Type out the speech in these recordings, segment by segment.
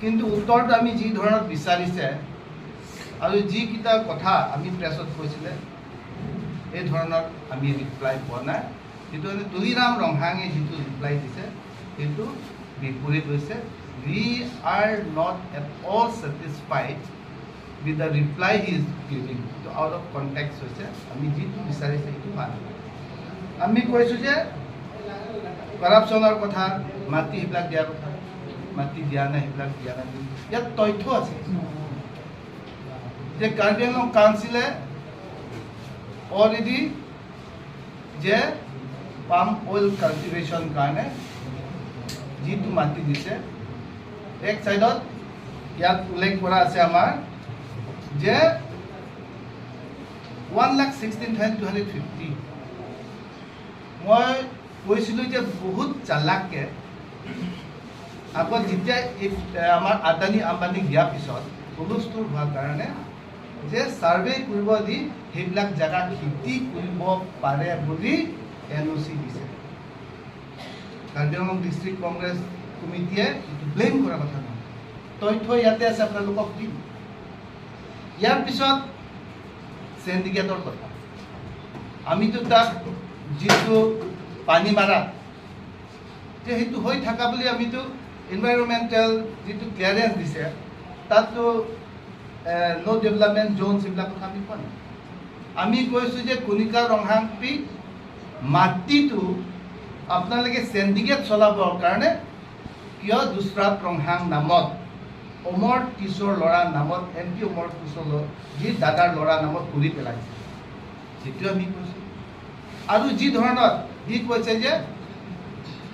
কিন্তু উত্তৰটো আমি যি ধৰণত বিচাৰিছে আৰু যিকেইটা কথা আমি প্ৰেছত কৈছিলে, এই ধৰণৰ আমি ৰিপ্লাই পোৱা নাই। সেইটো কাৰণে তুলিৰাম ৰংহাঙে যিটো ৰিপ্লাই দিছে, সেইটো বিপৰীত হৈছে। We are not at all satisfied with the reply he is giving. এইটো আউট অফ কণ্টেক্সট হৈছে। আমি যিটো বিচাৰিছে, সেইটো হোৱা নাই। আমি কৈছোঁ যে কৰাপশ্যনৰ কথা, মাটি সেইবিলাক দিয়াৰ কথা, মাটি দিয়া নাই, সেইবিলাক দিয়া নাই। ইয়াত তথ্য আছে যে কাৰ্বি আংলং কাউন্সিলে অলৰেডি যে পাম অইল কাল্টিভেশ্যন কাৰণে যিটো মাটি দিছে, এক চাইডত ইয়াত উল্লেখ কৰা আছে আমাৰ যে 1,16,250। মই কৈছিলোঁ যে বহুত চালাককে আগত যেতিয়া এই আমাৰ আদানী আম্বানীক দিয়াৰ পিছত হুলস্থুল হোৱাৰ কাৰণে যে ছাৰ্ভে কৰিব দি সেইবিলাক জেগা খেতি কৰিব পাৰে বুলি এনঅ'চি দিছে। কাৰ্বি আংলং ডিষ্ট্ৰিক্ট কংগ্ৰেছ কমিটিয়ে এইটো ব্লেম কৰা কথা নহয়, তথ্য ইয়াতে আছে, আপোনালোকক দিম। ইয়াৰ পিছত চেণ্ডিকেটৰ কথা, আমিতো তাক যিটো পানী মাৰা যে সেইটো হৈ থকা বুলি আমিতো এনভাইৰমেণ্টেল যিটো ক্লিয়াৰেঞ্চ দিছে, তাততো ন' ডেভেলপমেণ্ট জ'নছ, এইবিলাক কথা আমি কোৱা নাই। আমি কৈছোঁ যে কণিকা ৰংহাংপি মাটিটো আপোনালোকে চেণ্ডিকেট চলাবৰ কাৰণে কিয় দুচৰাত ৰংহাং নামত, অমৰ টিছৰ ল'ৰা নামত, এম পি অমৰ টিছৰ যি দাদাৰ ল'ৰা নামত কৰি পেলাইছে, সেইটো আমি কৈছোঁ। আৰু যি ধৰণত সি কৈছে যে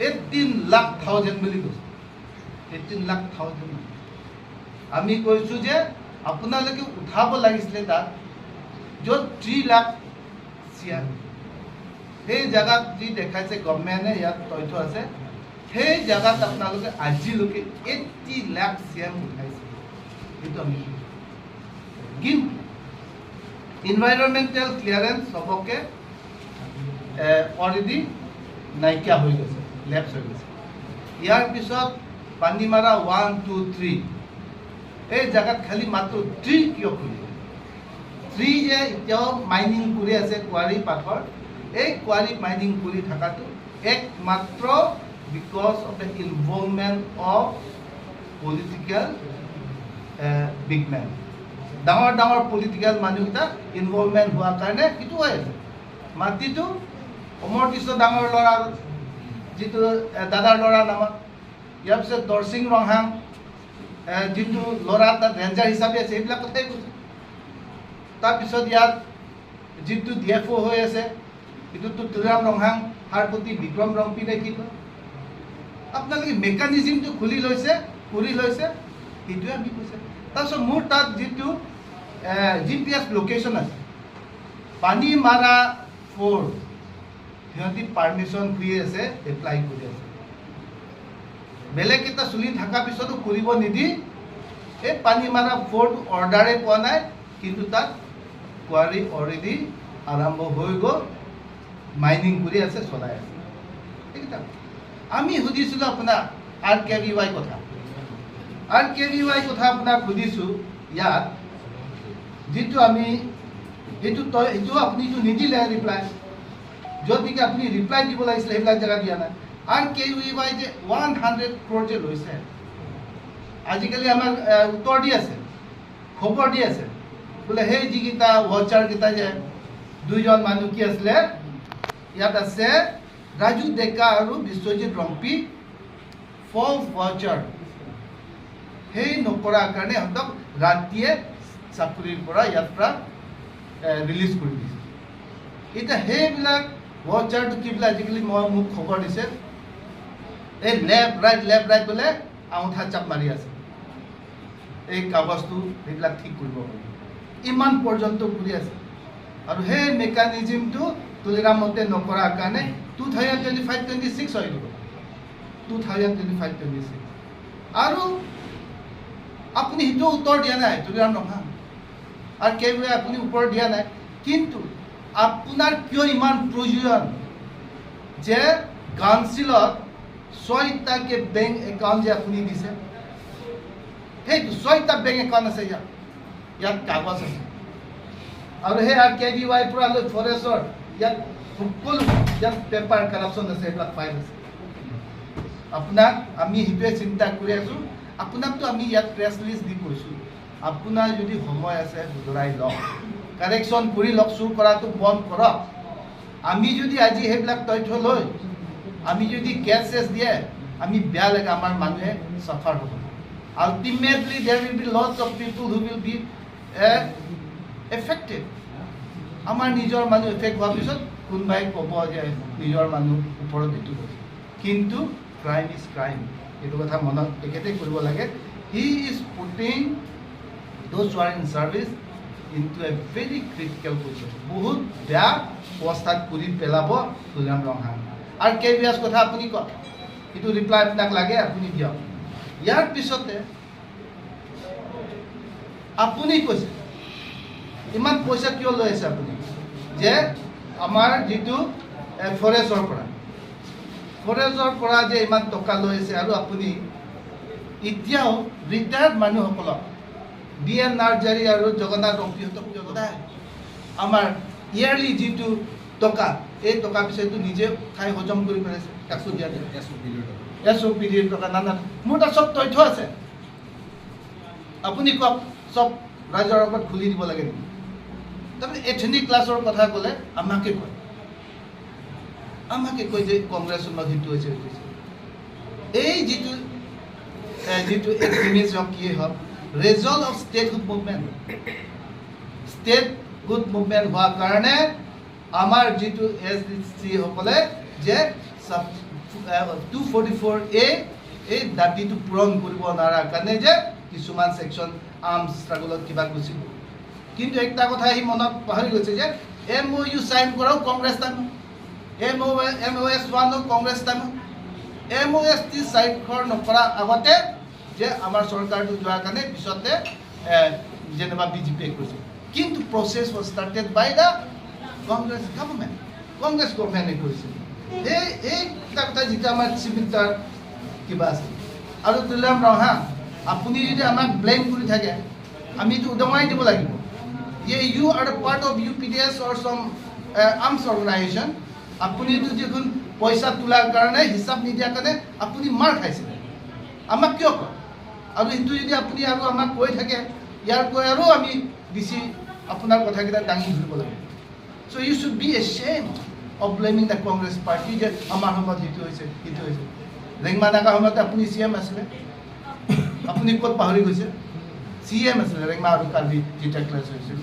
18 লাখ থাউজেণ্ড বুলি কৈছে, 18 লাখ থাউজেণ্ড। আমি কৈছোঁ যে আপোনালোকে উঠাব লাগিছিলে তাত য'ত 3 লাখ চিয়াৰ, সেই জেগাত যি দেখাইছে গভমেণ্টে, ইয়াত তথ্য আছে, সেই জেগাত আপোনালোকে আজিলৈকে 80 লাখ চিএম উঠাইছে, সেইটো আমি কৈছোঁ। কিন্তু ইনভাইৰমেণ্টেল ক্লিয়াৰেঞ্চ চবকে অলৰেডি নাইকিয়া হৈ গৈছে, লেপছ হৈ গৈছে। ইয়াৰ পিছত পানীমাৰা 1, 2, 3, এই জেগাত খালি মাত্ৰ 3 কিয় খুলিলে? 3 যে এতিয়াও মাইনিং কৰি আছে কোৱাৰী পাথৰ, এই কোৱাৰী মাইনিং কৰি থকাটো একমাত্ৰ because of the involvement of political big man, ডাঙৰ ডাঙৰ পলিটিকেল মানুহকেইটা ইনভলভমেণ্ট হোৱাৰ কাৰণে সেইটো হৈ আছে। মাটিটো অমৰ কৃষ্ণ ডাঙৰ ল'ৰা যিটো দাদাৰ ল'ৰা নামত, ইয়াৰ পিছত দৰচিং ৰংহাং যিটো ল'ৰা তাত ৰেঞ্জাৰ হিচাপে আছে, এইবিলাক কথাই কৈছে। তাৰপিছত ইয়াত যিটো ডি এফ অ' হৈ আছে, এইটোতো তুলিৰাম ৰংহাং সাৰপতি বিক্ৰম ৰংপি নে কি কয়, আপোনালোকে মেকানিজিমটো খুলি লৈছে, কৰি লৈছে, সেইটোৱে আমি কৈছে। তাৰপিছত মোৰ তাত যিটো জিপিএছ লোকেশ্যন আছে, পানী মাৰা 4, সিহঁতি পাৰ্মিশ্যন খুজি আছে, এপ্লাই কৰি আছে। বেলেগ এটা চলি থকাৰ পিছতো কৰিব নিদি এই পানী মাৰা 4টো অৰ্ডাৰে পোৱা নাই, কিন্তু তাত কোৱাৰী অলৰেডি আৰম্ভ হৈ গ'ল, মাইনিং কৰি আছে, চলাই আছে। সেইকেইটা আমি সুধিছিলোঁ আপোনাক আৰকেভিৱাই কথা, আৰকেভিৱাই কথা আপোনাক সুধিছোঁ। ইয়াত যিটো আমি সেইটো তই সেইটো আপুনিতো নিদিলে ৰিপ্লাই, য'ত নেকি আপুনি ৰিপ্লাই দিব লাগিছিলে, সেইবিলাক জেগা দিয়া নাই। আৰকেভিৱাই যে 100 ক্ৰ'ৰ যে লৈছে, আজিকালি আমাক উত্তৰ দি আছে, খবৰ দি আছে বোলে সেই যিকেইটা ৱাচাৰকেইটা যে দুইজন মানুহ কি আছিলে, ইয়াত আছে ৰাজু ডেকা আৰু বিশ্বজিৎ ৰংপি, ফল্ছ ৱাচাৰ সেই নকৰাৰ কাৰণে সিহঁতক ৰাতিয়ে চাকৰিৰ পৰা ইয়াৰ পৰা ৰিলিজ কৰি দিছে। এতিয়া সেইবিলাক ৱাচাৰটো কি বোলে আজিকালি মই মোক খবৰ দিছে, এই লেফ্ট ৰাইট লেফ্ট ৰাইট বোলে আঙুঠা চাপ মাৰি আছে, এই কাগজটো সেইবিলাক ঠিক কৰিব পাৰি, ইমান পৰ্যন্ত কৰি আছে। আৰু সেই মেকানিজিমটো তুলিৰাম মতে নকৰাৰ কাৰণে 2025-26 হৈ গ'ল, 2025-26। আৰু আপুনি সেইটো উত্তৰ দিয়া নাই তুলিৰাম নহয় আৰু কেইবোৰে আপুনি উত্তৰ দিয়া নাই। কিন্তু আপোনাৰ কিয় ইমান প্ৰয়োজন যে কাউন্সিলত ছয়টাকে বেংক একাউণ্ট যে আপুনি দিছে? সেইটো ছয়টা বেংক একাউণ্ট আছে ইয়াত। ইয়াত কাগজ আছে আৰু সেই কেভিৱাইৰ পৰা লৈ ফৰেষ্টৰ ইয়াত সকলো ইয়াত পেপাৰ কাৰাপশ্যন আছে, এইবিলাক ফাইল আছে। আপোনাক আমি সেইটোৱে চিন্তা কৰি আছোঁ। আপোনাকতো আমি ইয়াত প্ৰেছ ৰিলিজ দি কৈছোঁ, আপোনাৰ যদি সময় আছে শুধৰাই লওক, কাৰেকশ্যন কৰি লওক, চুৰ কৰাটো বন্ধ কৰক। আমি যদি আজি সেইবিলাক তথ্য লৈ আমি যদি কেছ চেছ দিয়ে, আমি বেয়া লাগে, আমাৰ মানুহে চাফাৰ হ'ব। Ultimately there will be lots of people who will be affected. আমাৰ নিজৰ মানুহ এফেক্ট হোৱাৰ পিছত কোনোবাই ক'ব যে নিজৰ মানুহ ওপৰত এইটো কৈছে। কিন্তু crime is crime, এইটো কথা মনত তেখেতে কৰিব লাগে। He is putting those who are in service into a very critical position. বহুত বেয়া অৱস্থাত কৰি পেলাব তুলিৰাম ৰংহাং। আৰু কে বি এছ কথা আপুনি কওক, সেইটো ৰিপ্লাই আপোনাক লাগে, আপুনি দিয়ক। ইয়াৰ পিছতে আপুনি কৈছে ইমান পইচা কিয় লৈ আছে আপুনি, যে আমাৰ যিটো ফৰেষ্টৰ পৰা যে ইমান টকা লৈ আছে। আৰু আপুনি এতিয়াও ৰিটায়াৰ্ড মানুহসকলক, বি এন নাৰ্জাৰী আৰু জগন্নাথ ৰংপিহঁতক সদায় আমাৰ ইয়াৰলি যিটো টকা, এই টকা পিছতো নিজে খাই হজম কৰি পেলাইছে, কাকো দিয়া নাই। এছ অ' পি ডিৰ টকা নানা, মোৰ তাত চব তথ্য আছে। আপুনি কওক, চব ৰাইজৰ আগত খুলি দিব লাগে নেকি? তাৰমানে এথনিক ক্লাছৰ কথা ক'লে আমাকে কয় যে কংগ্ৰেছৰ লগত সেইটো হৈছে, সেইটো হৈছে। এই যিটো এক্সট্ৰিমিষ্ট হওক, কিয়ে হওক, result of statehood movement, statehood movement হোৱাৰ কাৰণে আমাৰ যিটো এছ চিসকলে যে 244A এই দাবীটো পূৰণ কৰিব নোৱাৰাৰ কাৰণে যে কিছুমান ছেকশ্যন আৰ্ম ষ্ট্ৰাগলত কিবা গুচি গ'ল। কিন্তু একটা কথা সি মনত পাহৰি গৈছে যে এম অ' ইউ চাইন কৰাও কংগ্ৰেছ টাইমত, এম অ' এছ ওৱানো কংগ্ৰেছ টাইমত, এম অ' এছ টি স্বাক্ষৰ নকৰাৰ আগতে যে আমাৰ চৰকাৰটো যোৱাৰ কাৰণে পিছতে যেনিবা বিজেপিয়ে কৰিছে। কিন্তু process was started by the Congress government, Congress গভমেণ্টে কৰিছে। এইকেইটা কথা যিটো আমাৰ চিন্তাৰ কিবা আছে। আৰু তুলিৰাম ৰংহাং, আপুনি যদি আমাক ব্লেম কৰি থাকে, আমিতো উদঙাই দিব লাগিব যে you are the part of UPDS or some arms organization. আপুনিতো দেখোন পইচা তোলাৰ কাৰণে হিচাপ নিদিয়াৰ কাৰণে আপুনি মাৰ খাইছিলে, আমাক কিয় কয়? আৰু সেইটো যদি আপুনি আৰু আমাক কৈ থাকে, ইয়াৰ কৈ আৰু আমি বেছি আপোনাৰ কথাকেইটা দাঙি ধৰিব লাগিব। So you should be ashamed of blaming the Congress party যে আমাৰ সময়ত সেইটো হৈছে, সেইটো হৈছে। ৰেংমা নাগা সময়ত আপুনি চি এম আছিলে, আপুনি ক'ত পাহৰি গৈছে? চি এম আছিলে ৰেংমা আৰু কাৰ্বি যেতিয়া ক্লাছ হৈছিল।